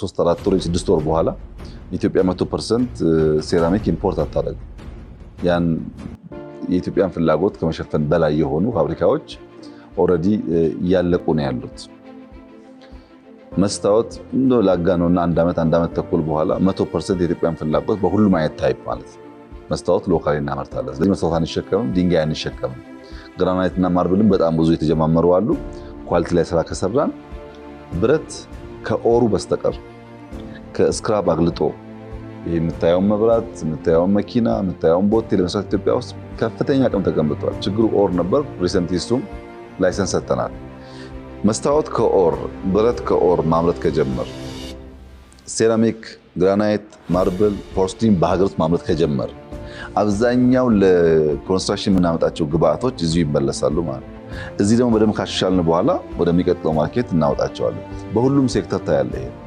ከ3 4 ወር፣ 6 ወር በኋላ ኢትዮጵያ 100% ሴራሚክ import አታደርግም። ያን የኢትዮጵያን ፍላጎት ከመሸፈን በላይ የሆኑ ፋብሪካዎች already እያለቁ ነው ያሉት። መስታወት እንደ ላጋ ነውና አንድ ዓመት፣ አንድ ዓመት ተኩል በኋላ 100% የኢትዮጵያን ፍላጎት በሁሉም አይነት type ማለት ነው መስታወት locally እናመርታለን። ስለዚህ መስታወት አንሸከምም፣ ድንጋይ አንሸከምም። ግራናይት እና marble ም በጣም ብዙ የተጀማመሩ አሉ። Quality ላይ ስራ ከሰራን ብረት ከ ore ኡ በስተቀር ከ scrap አቅልጦ የምታየውን መብራት፣ የምታየውን መኪና፣ የምታየውን ቦቴ ለመስራት ኢትዮጵያ ውስጥ ከፍተኛ አቅም ተገንብቷል። ችግሩ ore ነበር። Recently እሱም license ሰጥተናል። መስታወት ከ ore፣ ብረት ከ ore ማምረት ከጀመር፣ ሴራሚክ፣ ግራናይት፣ marble፣ porcelain በሀገር ውስጥ ማምረት ከጀመር አብዛኛው ለ construction የምናመጣቸው ግብአቶች እዚሁ ይመለሳሉ ማለት ነው። እዚህ ደግሞ በደንብ ካሻሻልን በኋላ ወደሚቀጥለው market እናወጣቸዋለን። በሁሉም ሴክተር ታያለህ ይሄ።